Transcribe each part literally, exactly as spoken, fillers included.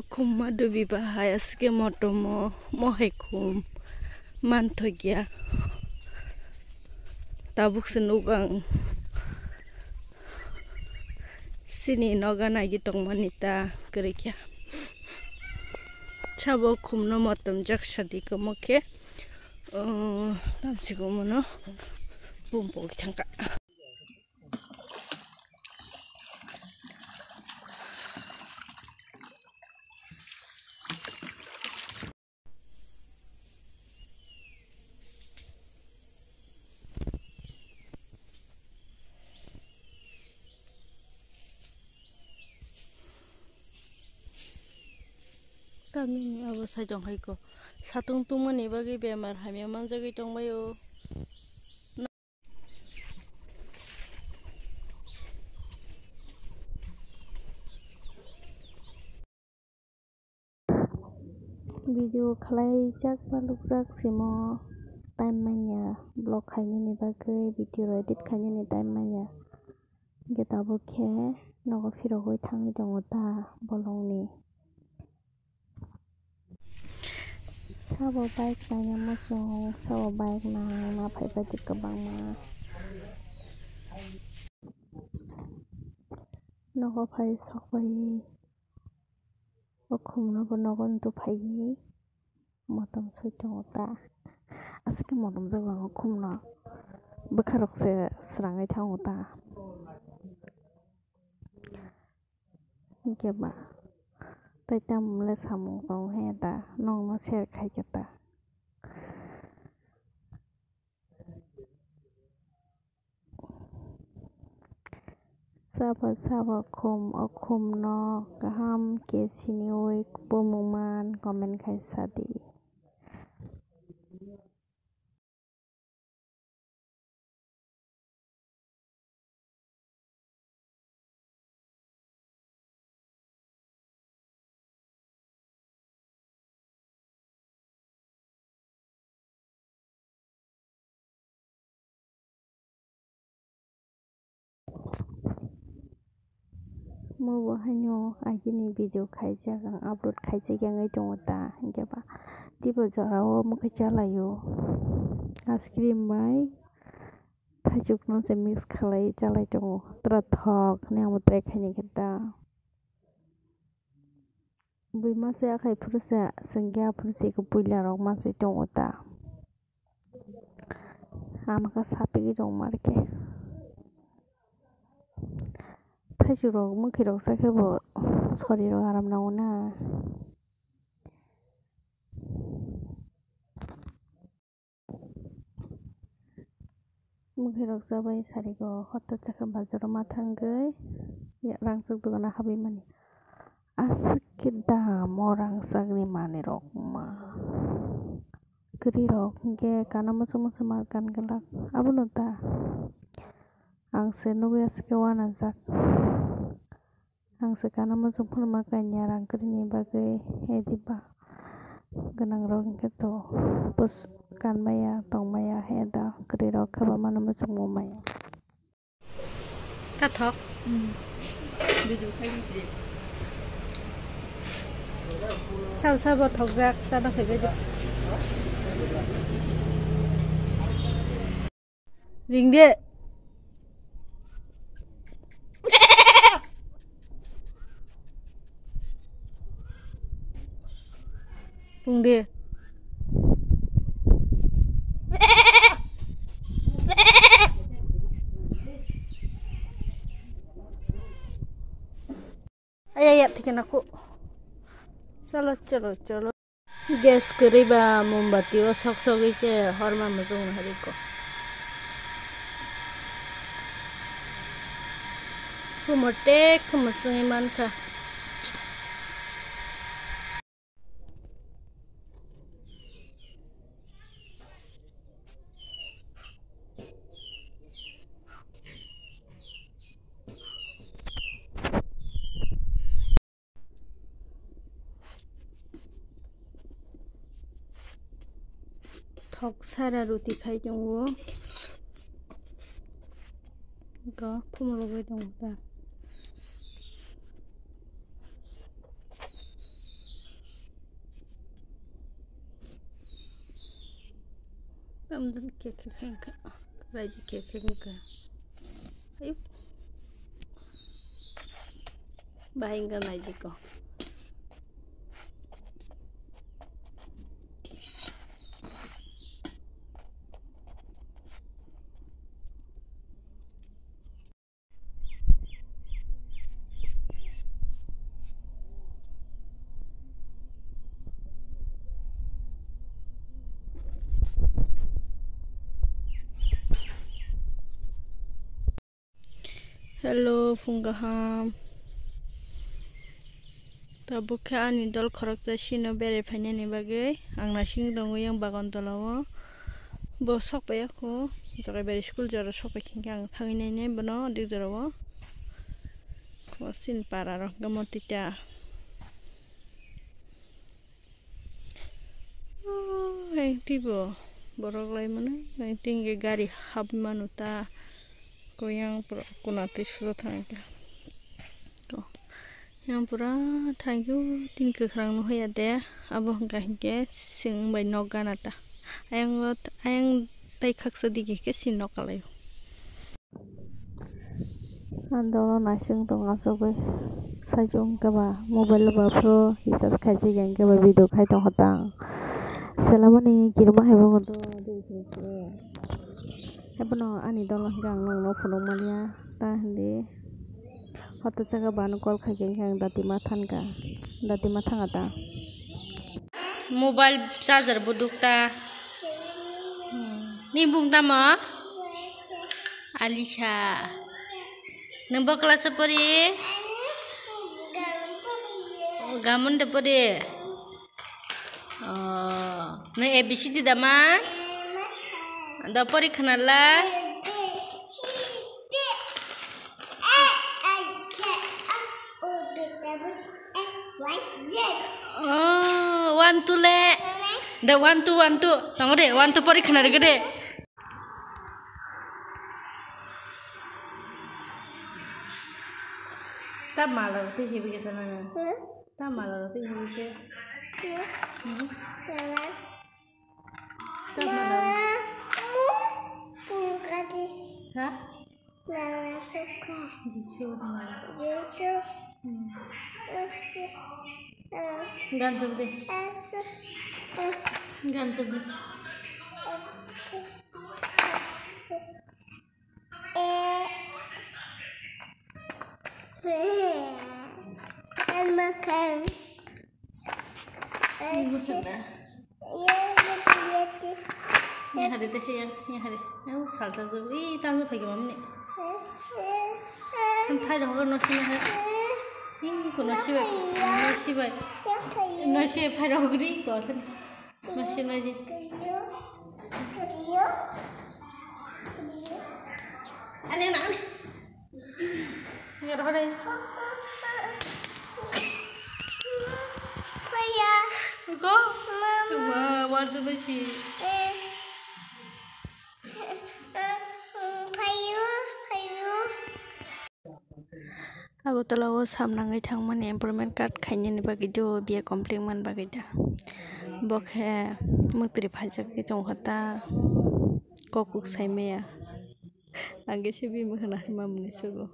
Khumma dubi bahai aske motomo mohai khum manthokya. Tabuk se nuk ang sini noga nagi tongmani ta kwrwikya. Sabo khumno motom jak sadi komo khe, uh, tamsi komono bumpo thangka. Tamni abo sai tong hai ko. Satung tungmani bagwi bemar hamya manjagwi tongbaio. Video khlaijak palukjak simo time manya, vlog khainani bagwi, video edit khainani time manya. Hwnkhe tabuk khe nogo phirogwi thangwi tongo ta bolongni. Sabo bike naina muchung, sabo bike nangna phaibaidi kwbangma. Nogo phai sokbai o khumno bo nogo ntu phaiwi motom soi tongo ta. Aswk khe motom jagao khumno bwkharok se srangwi thango ta. Hwnkhe ba tei tamo le samung tong he da, nokno share khai khe ta. Sabo sabo khum, o khumno kaham khe siniwi kubumung man comment khai sadi. Mo bo haino agini video khaijak, ang upload khaijak yangwi tongo ta, hwnkhe ba teibo jorao mwkhwi chalaio. Ice cream bai thaichukno se mix khalai chalai tongo, tora thok hinwi amo try khaini khe ta. Bui masa akhai phuru se, sengya phuru se, eko puila rok masa tongo ta. Ama khe sapigwi tongma rikhe. Thaichuk rok, mwkhwi rok chakhe bo sori rok aram nango na. Mwkhwirok chabai sarigo, hoto chakha bazaro ma thangwi rangchak dogano habwi mani. Aswk khe damo rangchakni manwirok ma. Kwrwirok hinkhe kana muchung muchung ma kan glak. Abono ta ang se nugwi aswk khe uanajak. Ang se kana muchung phano ma kanya rang kwrwini bagwi, ediba gwnangrok hinkhe to pus-, kanmaya tongmaya he da kwrwirok khe ba mano muchungmung maya. Kathok. Hmm. Video khai di. Sao sao bo thokjak, chana phaibai di. Ring de. Bung de. Aya, aya, thikhe nako. Chalo, chalo, chalo. Gas kwrwi ba mombati o sok sogwi se horma muchung no hari ko. Kumo tek kumo sungwi mankha. Thok sara roti khai tongo. Ga phumulogwi tongo ta. Amdan khe khe khe khe. Raidi khe khe khe. Ayuk. Bahai wngkha naidi ko. Hello, phung kaham. Tabuk khe ani dol khoroksa sino berai phainani bagwi ang naising tongo yang bagan tola o. Bo sok pai ya kho, jogai bai school jora sok pai khe ang thangwi nainai bono dik jora o. Bo sini para rok hwnkhe motita. Oh, hai twibo borok lai mano, hai twi hwnkhe gari hap mano ta, ko yang pura kuna twi sulo thang khe. Ko yang pura thang khe tini kwkhwrang nukya de, abo hwnkha hinkhe chwng bai nok gana ta. Ayang, ayang tai khaksa digi khe chini nok kalai o. Ang dolo naising tong asugwi. Saichung khe ba mobile ba phro recharge khaijak yang khe ba video khai tong kha tang. Selamani kirima hai bo do. Haiphano ani dolo hwnkhe ang nokno phunuk manya ta hindi. Hoto jaga bano call khaikhe hwnkhe ang dati ma thanka. Dati ma thanga ta. Mobile charger buduk ta. Ni bung tamo? Alisa. Nung bo class o pori? Gamon de pori. Oh, nung A B C D dama? Da pori khnala? Oh, one, two le. Da one, two, one, two. Tong de, one, two pori khna de. Ta mala roti hibi ke sana na. Ta mala roti hibi ke. Ta mala. Ha? Jisu. Jisu. Gan chuk de. Gan chuk de. Yang hari teh sih yang, yang hari. Yang salsa tu, ih, tangga pagi mamni. Kan thai dong kan nasi nasi. Ih, kau nasi bai, nasi bai, nasi bai thai dong gini kau kan. Masih lagi. Aneh, aneh, aneh. Nggak ada, ada. Kok? Mama. Wah, wah, sudah sih. Payu, payu. Agartala o sam nangwi thangmani employment card khainani bagwi do, B A complete man bagwi da. Bo khe mwtri phaijak wi tongkha ta, kok kuk sai maya. Ang khe se bini mwkhang naharma mwnwi sugo.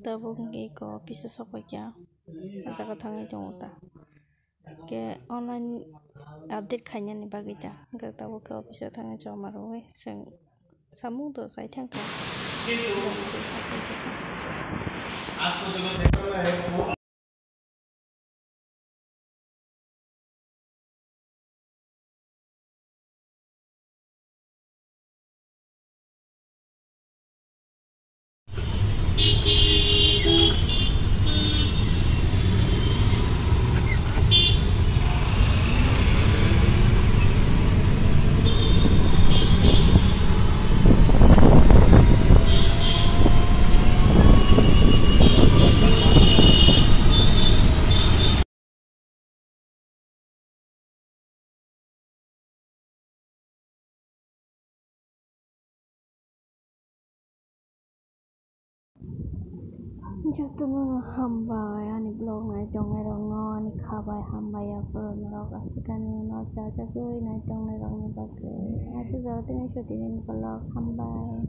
Tabuk hwnkhe eko office o sok paikha, o jaga thangwi tongo ta. Hwnkhe online update khainani bagwi ta, hwnkhe tabuk khe office o thangwi joma rwui chwng samung do chai thang kha. Joma rwui kha, tei khe ta. Jotono hambai ani vlog nai tongnai rokno, ani kha bai hambai ya phuru norok aswkani no chajagwi nai tongnai rokni bagwi. Aswk jora tini sotini vlog hambai.